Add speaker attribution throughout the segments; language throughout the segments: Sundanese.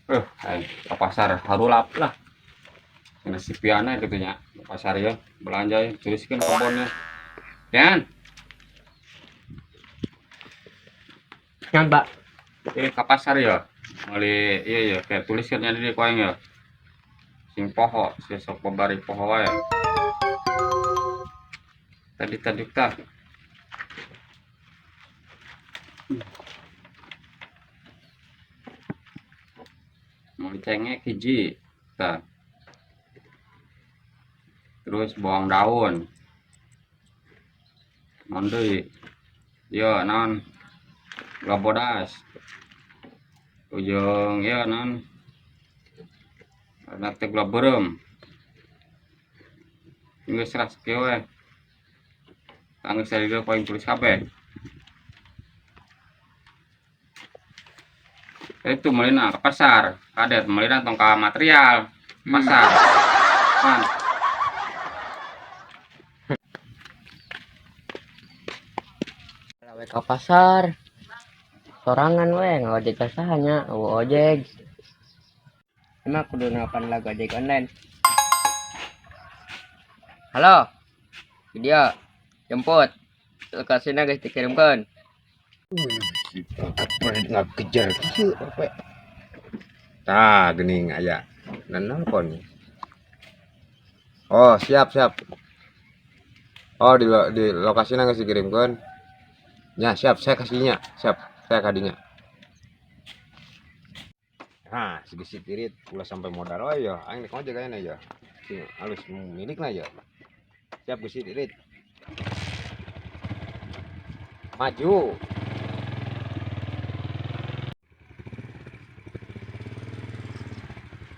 Speaker 1: Ke pasar harulap lah. Kena si piana gitu nya. Ke pasar ya, belanja ya, tuliskan kebonnya. Yan,
Speaker 2: Ngan, Pak.
Speaker 1: Ke pasar ya. Meuli iya ya, kayak tuliskan nya di ku aing ya. Sing poho, si sok babari poho wae. Tadi tadi tah. Meuli cengek hiji tah. Terus bawang daun. Naon deui? Ieu naon? Gula bodas. Ujung ieu naon? Karena teh gula beureum. Geus lah sakieu we. Tanggeus tadi ku aing tulis kabeh. Itu meulina ke pasar. Kadet meulina tong ka material. Pasar. Pan.
Speaker 2: Lawe ka pasar. Sorangan we ngojek ka saha nya, eueuh ojek. Emang kudu nelpon lagu ojek online. Halo. Video jemput. Lokasina geus dikirimkeun.
Speaker 3: Ngakejar kieu apa? Tah geuning aya. Nelpon. Oh, siap, siap. Oh, di lokasina geus dikirimkeun. Ya, siap, saya kasihnya. Siap, saya kadinya. Nah, si geus irit ulah sampai modal wae ya. Aing rek ngojek ayeuna ya. Sing alus milikna ya. Siap geus irit. Maju.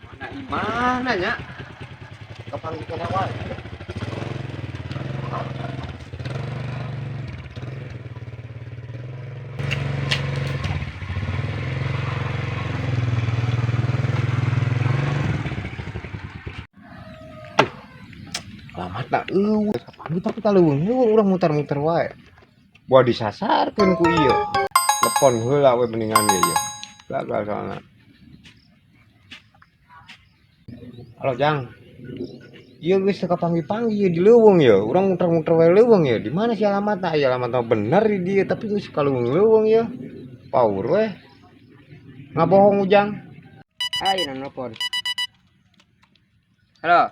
Speaker 3: Mana imana nya? Kapanggih kana wae. Alamatna eueuh kapanggih tapi ka leuweung-leuweung urang muter-muter wae. Boa disasarkeun ku ieu. Telepon heula we mendingan ge ieu. Gagal soalna. Halo Jang. Ieu geus teu kapanggih-panggih di leuweung ye. Urang muter-muter wae leuweung ye. Di mana sih alamatna? Aya alamatna bener di dieu tapi geus ka leuweung-leuweung ye. Power we. Ngabohong Ujang.
Speaker 2: Ayo nelpon. Halo.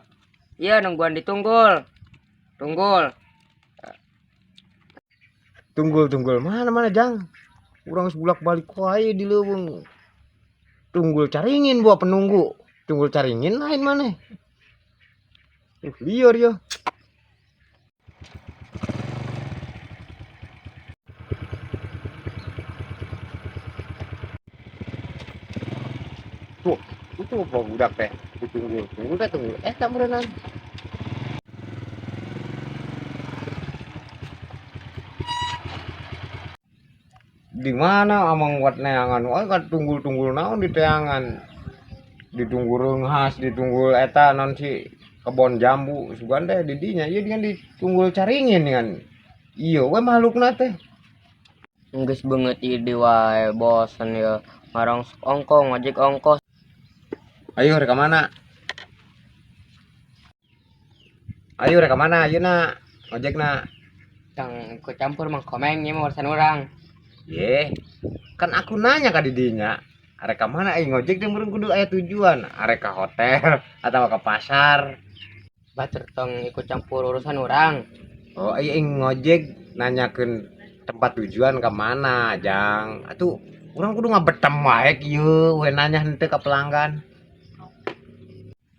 Speaker 2: Iya nungguan di Tunggul. Tunggul.
Speaker 3: Tunggul-tunggul mana-mana Jang. Urang geus bolak-balik wae di leuweung. Tunggul caringin buah penunggu. Tunggul caringin lain maneh. Liar ya. Tuh, itu apa budak teh? Ditunggu, tunggu teh tunggu. Tak meureunan. Di mana amang buat neangan? Wah, kan tunggul-tunggul naon di teangan. Ditunggu reunghas, ditunggu eta naon si kebon jambu sugan teh di dinya ieu dengan ditunggul caringin dengan ieu we makhlukna teh.
Speaker 2: Geus beungeut ieu deui wae bosen ya. Ngarongsok ongkoh, ngojek ongkoh.
Speaker 3: Ayo rek ka mana? Ayo rek ka mana ayeuna? Ojekna.
Speaker 2: Tang ikut campur mang komeng ieu mah urusan urang.
Speaker 3: Ye, kan aku nanya ka didinya. Arek ka mana aing ngojek teh meureun kudu aya tujuan. Arek ka hotel atau ka pasar.
Speaker 2: Batur tong ikut campur urusan urang.
Speaker 3: Oh, iya aing ngojek nanyakeun tempat tujuan ka mana, Jang. Atuh urang kudu ngabetem wae kieu we nanya henteu ka pelanggan.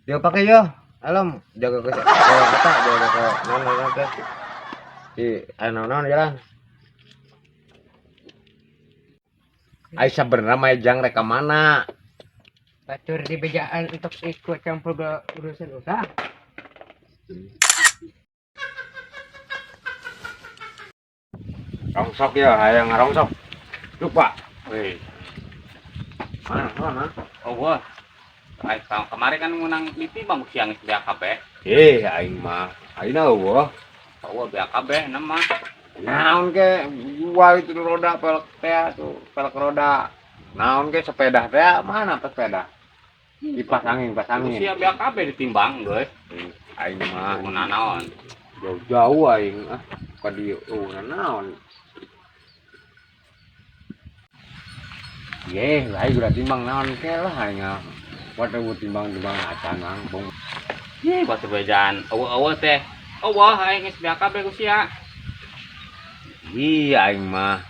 Speaker 3: Yo pake yo. Alam jaga ke eta jaga ke naon naon teh. Di aya naon-naon jalan. Aisyah bener mah Jang rek ka mana?
Speaker 2: Batur di bejaan untuk ikut campur ke urusan urang.
Speaker 3: Rongsok ya, hayang ngarongsok. Lupa.
Speaker 1: Wih.
Speaker 3: Mana, mana?
Speaker 1: Oh, wah. Ay, kemarin kan menang mimpi bang siang BAKB.
Speaker 3: Aing mah. Aing eueuh.
Speaker 1: Oh, BAKB nama.
Speaker 3: Naon ke jual itu roda pelek teh tuh, pelek roda. Naon ke sepeda teh mana sepeda? Kipas angin, kipas angin.
Speaker 1: Sia beak kabeh ditimbang geus.
Speaker 3: Aing mah
Speaker 1: Naon?
Speaker 3: Jauh-jauh aing ah ka dieu oh naon. Ye, aing udah timbang naon ke lah aing ah. Waduh timbang-timbang acan langsung.
Speaker 1: Ye, batu bejaan. Eueuh-eueuh teh. Eueuh aing geus beak kabeh ku sia.
Speaker 3: Iya aing mah.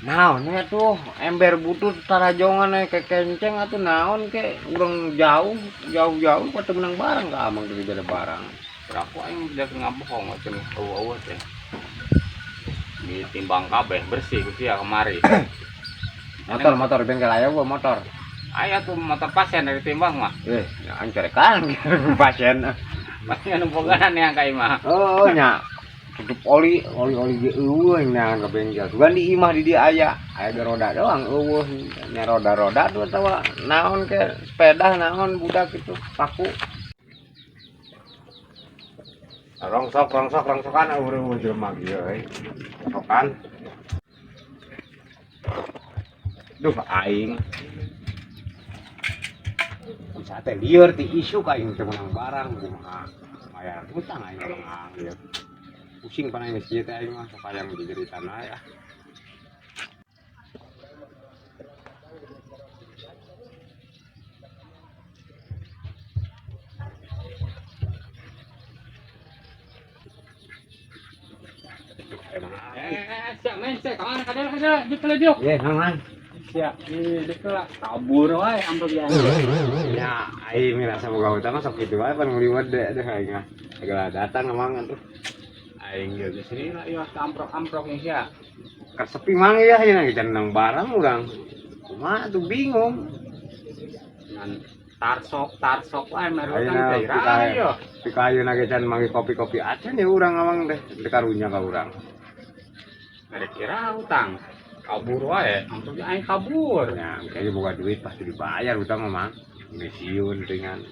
Speaker 3: Naon ya tuh ember butut tarajongan we kekenceng atuh naon ke urang jauh jauh-jauh pateu menang barang ka amang teu ada barang.
Speaker 1: Berapa aing udah ngabohong macam eueuh teh. Ditimbang kabeh bersih ku sia kemari.
Speaker 3: Motor motor bengkel aya gua motor.
Speaker 1: Aya tuh motor pasien dari timbang mah.
Speaker 3: Eh, nya aing carekan pasien.
Speaker 1: Pasti anu bogaan yang ka imah.
Speaker 3: Oh nya tutup oli oli oli ge eueuh nya ka bengkel. Sugan di imah di dieu aya, aya ge roda doang eueuh nya roda-roda tuh atawa naon ke sepeda naon budak itu paku. Rongsok rongsok rongsokan eueuh jelema kieu euy. Rongsokan. Duh aing. Bisa teh lieur ti isuk aing teu meunang barang kumaha. Bayar hutang aing mang ieu. Pusing pan aing geus kieu teh aing mah sok hayang dijeritan wae ah.
Speaker 1: Siap men, siap. Kamana kadel kadel, di diuk.
Speaker 3: Ye, nang.
Speaker 1: Siap, di lah. Kabur wae amplop ya.
Speaker 3: Ya, aing ngerasa boga hutang mah sok kitu wae pan ngeliwet deh deh aing mah. Segala datang emang atuh.
Speaker 1: Aing ge geus lah ieu amprok-amprok nih sia.
Speaker 3: Kesepi mang ya ayeuna ge can barang urang. Kumaha tuh bingung.
Speaker 1: Ngan tarsok tarsok wae mere utang
Speaker 3: Ayeuna
Speaker 1: teh ira yo.
Speaker 3: Pika ayeuna ge can manggih kopi-kopi acan ya urang amang teh teu karunya ka urang.
Speaker 1: Mere kira utang. Kabur wae, amprok aing kabur.
Speaker 3: Ya, kayaknya boga duit pasti dibayar utang mah, Mang. Geus sieun dengan.